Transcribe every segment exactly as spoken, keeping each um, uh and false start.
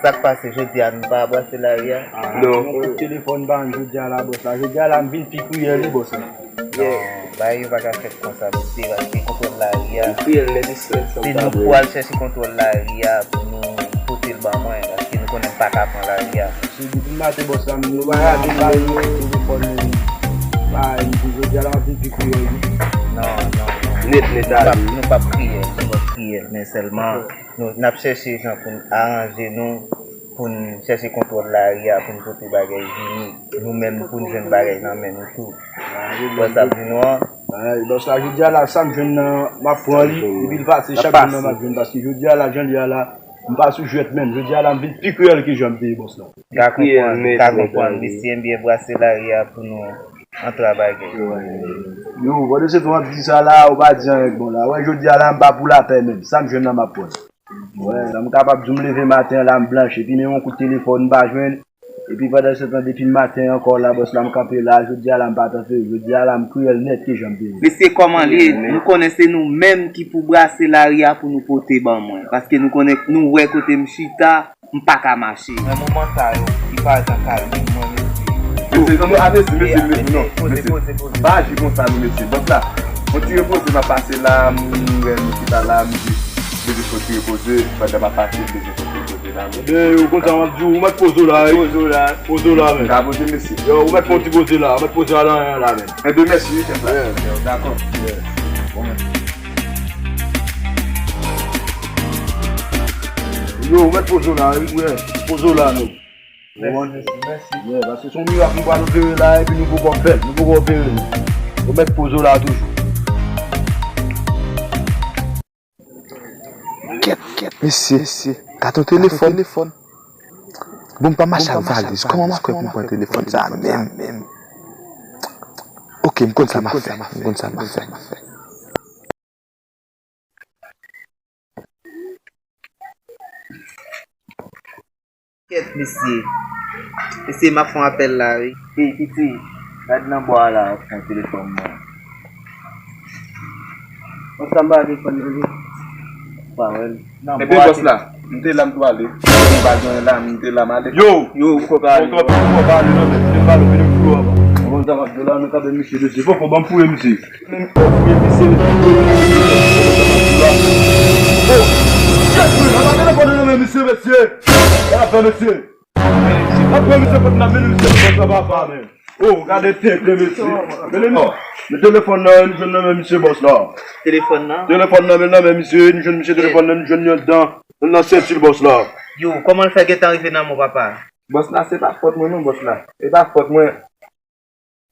Sa k pase jodi a, nou pa brase lari a? Ah, non, yon kout telefòn pa m jodi a la, bòs la. Jodi a la, m vin pi kriyèl, wi, bòs la. Yeah. Bagay yo pa ka fèt konsa, mesye, paske kontwòl lari a, se nou pou al chèche kontwòl lari a pou nou pote l ban mwen, paske nou konnen m pa ka pran lari a. Se depi maten, bòs la, m pa rate lari, telefòn, pa, jodi a la, m vin pi kriyèl, wi. Non, non, non. Nèt, nèt, nou p ap, nou p ap kriyèl, nou p ap kriyèl, men sèlman, nou, n ap chèche jan pou n aranje nou, pou n chèche kontwòl lari a, pou n pote bagay vini. Nou menm, pou n jwenn bagay nan men nou tou. Wè sa m di nou an? Ay, bòs la, jodi a la, sa m jwenn nan, m ap pran li, epi l pase, chak jounen m ap jwenn, paske jodi a la, jan l ye a la, m pa sou jwèt menm. Jodi a la, m vin pi kriyèl ke jan m te ye, bòs la. Ka konprann, ka konprann. Mesye, m byen brase lari a pou nou antre bagay. Yo, pandan se tan w ap di sa la, ou pa di anyen k bon la. Wè, jodi a la, m pa pou lapè menm. Sa m jwenn nan m ap pran. Wè, lè m kapab di w m leve maten an la, m blanch, epi men yon kout telefòn m pa jwenn. Epi pandan se tan, depi maten ankò la, bòs la, m kanpe la, jodi a la, m pa tanpe, jodi a la, m kriyèl nèt ke jan m te ye. Mesye, kòman l ye? Nou konnen se nou menm ki pou brase lari a pou nou pote ban mwen. Paske nou konnen, nou wè kote m chita, m pa ka mache. Nan moman sa yo, ki pa jan ka li, mwen mesye. Mesye, non, non, a mesye, mesye, mesye, non, mesye. Pa aji konsa, non, mesye. Bòs la, yon ti repoze m ap pase la, m wè nou chita la, m jis bezwen fè yon ti repoze, pandan m ap pase, m bezwen fè yon ti repoze la, men. Ebyen, ou konn sa m ap di w, ou mèt poze w la, wi. Poze w la. Poze w la, men. Ka poze, mesye. Yo, ou mèt fè yon ti poze la, ou mèt poze w la, la, men. Enben, mèsi, wi, chèf la. Yeah. Yo, dakò. Yeah. Bon, men. Yo, ou mèt poze w la, wi, frè. Poze w la, non. Mèsi, mèsi, mèsi. Yeah, paske se yon mirak nou pral opere la, epi nou poko fè l, nou poko opere, non. Ou mèt poze w la toujou. Kèt, kèt, mesye, mesye. Gade yon telefòn, telefòn. Bon, m pa mache ak valiz. Kòman m ap fè pou m pran telefòn sa a menm? Ok, m konn sa m ap fè. M konn sa m ap fè. Kèt, mesye. Mesye, m ap fè yon apèl la, wi. Ey, piti, gad nan bò a la, pran telefòn nan. Bon, sa m pa telefòn nan, wi. Pa wè l. Nan bò a. Ebyen, bòs la, m te la, m tou ale. M pa gen la, m te la, m ale. Yo! Yo, ou poko ale. Ou poko ale, non, men. M te pale, vini m fou anba. Bon, sa m ap di w la, nou kanpe misye, mesye. Poko, ban m fouye misye. Menm fouye misye, mesye. Oh! Chèf, wi, la pa telefòn nan men misye, mesye. Sa fè, mesye. Apre misye pot nan men misye, pot nan papa, men. Oh, gade tenten, mesye. Men, men, men telefòn nan, nou jwenn nan men misye, bòs la. Telefòn nan? Telefòn nan, men nan men misye, nou jwenn misye, telefòn nan, nou jwenn li anndan, nan senti l, bòs la. Yo, kòman l fè gentan rive nan men w, papa? Bòs la, se pa fòt mwen, non, bòs la. Se pa fòt mwen.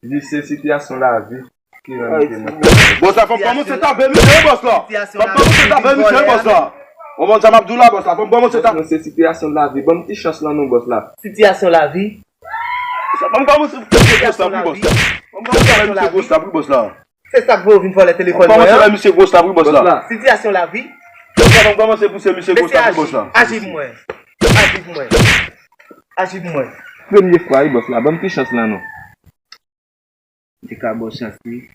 Jis se sitiyasyon lavi ki rann ke mwen. Bòs la, fò m kòmanse tape misye, bòs la. Fò m kòmanse tape misye, bòs la. Ou konprann sa m ap di w la, bòs la? Fò m kòmanse tape. Non, se sitiyasyon lavi. Ban m ti chans lan non, bòs la. Sitiyasyon lavi? Fò m kòmanse tape bòs la, wi, bòs la. Fò m kòmanse tape misye, bòs la, wi, bòs la. Se sa k voye w vin vòlè telefòn mwen an? Fò m kòmanse tape misye, bòs la, wi, bòs la. Sitiyasyon lavi? Bòs la, fò m kòmanse pouse misye, bòs la, wi, bòs la. Aji pou mwen. Aji pou mwen. Aji pou mwen. Premye fwa, wi, bòs la. Ban m ti chans lan non. M te ka ba w chans wi.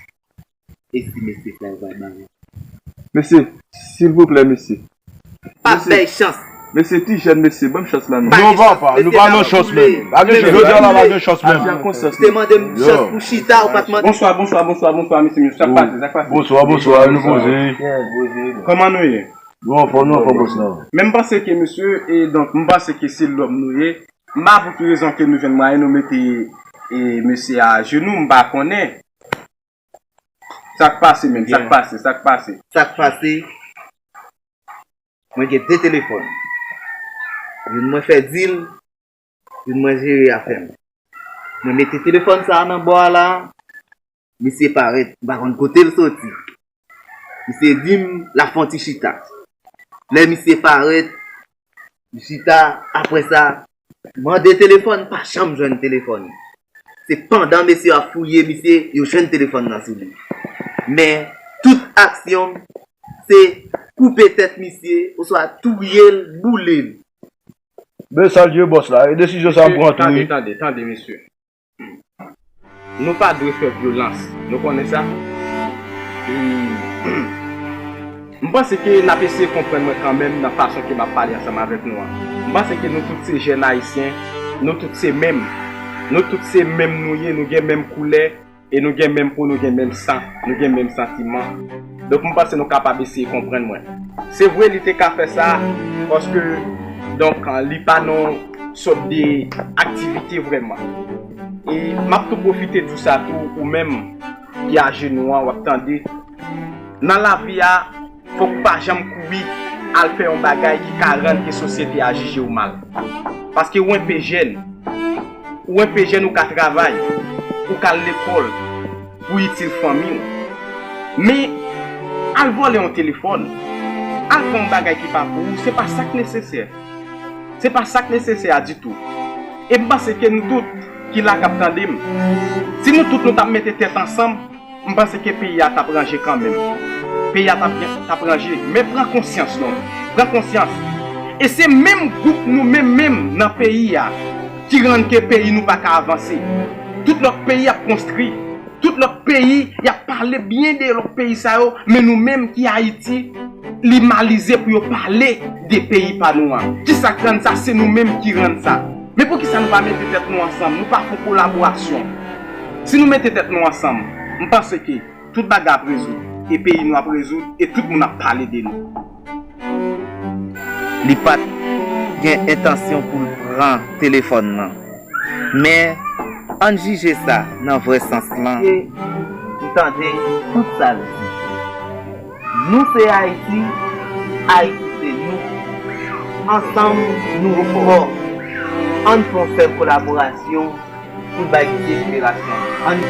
E si mesye sa yo pa bay? Mesye, silvouplè, mesye. Pa bay chans. Mesye, ti jèn, mesye, ban m chans la non. Non, papa, nou pa nan chans menm. Pa gen chans, jodi a la, pa gen chans menm. Te mande m chans pou chita, ou pa t mande. Bonswa, bonswa, bonswa, bonswa, mesye, mesye. Sa k pase, sa k pase? Bonswa, bonswa, nou poze. Kòman nou ye? Nou anfòm, nou anfòm, bòs la. Men m panse ke mesye, e donk, m panse ke se lòm nou ye. M pa pou ki rezon ke nou jwenn mwayen nou mete, e, mesye a ajenou, m pa konnen. Sa k pase menm? Sa k pase? Sa k pase? Sa k pase? Mwen gen de telefòn. Youn mwen fè dil, youn mwen jere afè m. Mwen mete telefòn sa a nan bò a la, misye parèt, m pa konn kote l soti. Misye di m l ap fè yon ti chita. Lè misye parèt, m chita, apre sa, mande telefòn, pa janm jwenn telefòn. Se pandan mesye yo ap fouye misye, yo jwenn telefòn nan sou li. Men, tout aksyon m, se koupe tèt misye, oswa touye l, boule l. Men sa l ye, bòs la, e desizyon sa a m pran tou, wi. Tande, tande, tande, mesye. Nou pa dwe fè vyolans. Nou konnen sa? E, M panse ke n ap eseye konprann mwen kanmenm nan fason ke m ap pale ansanm avèk nou an. M panse ke nou tout se jèn ayisyen, nou tout se menm. Nou tout se menm nou ye, nou gen menm koulè, e nou gen menm po, nou gen menm san, nou gen menm santiman. Donk, m panse nou kapab eseye konprann mwen. Se vre, li te ka fè sa, paske, donk, li pa nan sòt de aktivite vrèman. E m ap tou pwofite di w sa tou, ou menm ki ajenou an, w ap tande. Nan lavi a, fòk ou pa janm kouri al fè yon bagay ki ka rann ke sosyete a jije w mal. Paske ou enpe jèn, ou enpe jèn, ou ka travay, ou ka al lekòl pou itil fanmi w. Men, al vòlè yon telefòn, al fè yon bagay ki pa pou ou, se pa sa k nesesè. Se pa sa k nesesè a ditou. E m panse ke nou tout ki la k ap tande m, si nou tout nou t ap mete tèt ansanm, m panse ke peyi a t ap ranje kanmenm. Peyi a t ap, t ap ranje. Men pran konsyans non. Pran konsyans. E se menm gwoup nou menm menm nan peyi a ki rann ke peyi nou pa ka avanse. Tout lòt peyi ap konstwi. Tout lòt peyi, y ap pale byen de lòt peyi sa yo, men nou menm ki Ayiti, li malize pou yo pale de peyi pa nou an. Kisa k rann sa? Se nou menm ki rann sa. Men poukisa nou pa mete tèt nou ansanm, nou pa fè kolaborasyon? Si nou mete tèt nou ansanm, m panse ke tout bagay ap rezoud, e peyi nou ap rezoud, e tout moun ap pale de nou. Li pa t gen entansyon pou l pran telefòn nan. Men, ann jije sa nan vrè sans lan. Ke m tande tout sa l di. Nou se Ayiti, Ayiti se nou. Ansanm, nou fò. Ann fè yon sèl kolaborasyon pou bay kite liberasyon. Ann